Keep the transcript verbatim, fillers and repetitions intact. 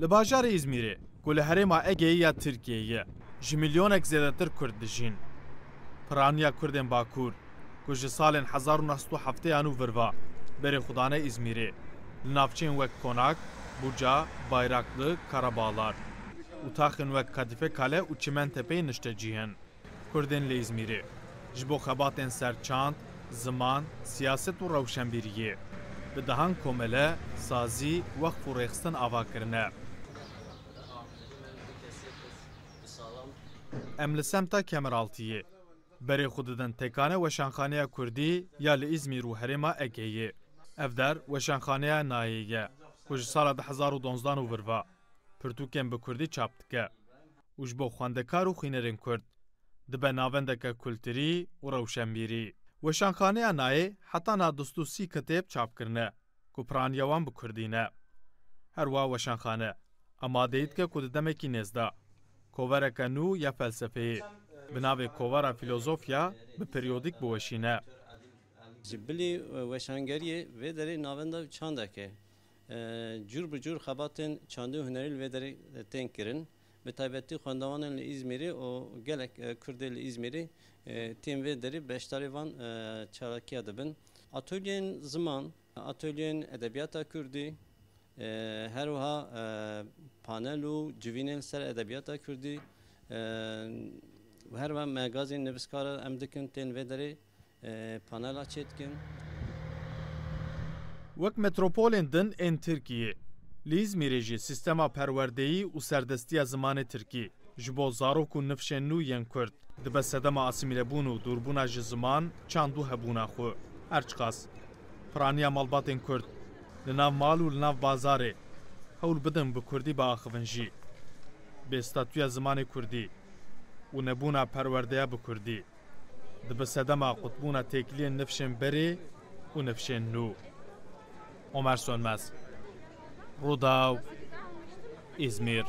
Li bajarê Îzmîrê, ku li herêma Egeyê ya Tirkiyeyê ye, ji milyonek zêdetir Kurd dijîn. Piraniya Kurdên Bakur, ku ji salên hezar û neh sed û heftê yan û virva berê xwe dane Îzmîrê, li navçeyên wek Konak, Buca, Bayraklı, Karabalar û taxên wek Kadife Kale û Çimentepeyê niştecîhin. Kurdên li Îzmîrê ji bo xebatên ser çand, ziman, siyaset û rewşenbîriyê bi dehan komele, sazî, weqf û rêxistin ava kirine. Em li semta Kemeraltiyê berê xwe didin tekane Weşanxaneya Kurdî ya li Îzmîr û herêma Egeyê. Ev der Weşanxaneya Nayê ye, ku ji sala du hezar û donzdan û virva pirtûkên bi Kurdî çap dike û ji bo xwendekar û xwînerên Kurd dibe navendeke kulturî û rewşenbîrî. Weşanxaneya Nayê heta niha du sed û sî kitêb çap kirine, ku piraniya wan bi Kurdî ne. Her wiha Weşanxane amadeyî dike ku di demekî nêz de kovareke nû ya felsefeyê bi navê Kovara Filozofya bi periyodîk biweşîne. Ji bilî, e, weşangeriyê vê derê navenda çandek e. E, cûr bi cûr xebatên çandî û hunerî li vê derê, e, tên kirin. Bi taybetî xwendevanên li Îzmîrê û gelek, e, Kurdê li Îzmîrê, e, tên vê derê beşdarî van, e, çalakiya dibin. Atolyeyên ziman, atolyeyên edebiyata Kurdî, e, her wiha, e, panel û civînên li ser edebiyata Kurdî, e, her wiha me gazên nivîskara em dikin tên vê derê, e, panela çêdikin. Wek metropolên din ên Tirkiyê, li Îzmîrê jî sîstema perwerdeyî û serdestiya zimanê Tirkî ji bo zarok û nifşên nû yên Kurd dibe sedema asîmîlebûn û dûrbûna ji ziman, çand û hebûna xwe. Her çiqas piraniya malbatên Kurd li nav mal û li nav bazarê hewl bidin bi Kurdî biaxivin jî, bêstatuya zimanê Kurdî û nebûna perwerdeya bi Kurdî dibe sedema qutbûna têkiliyên nifşên berê û nifşên nû. Omer Sönmez, Rûdaw, Îzmîr.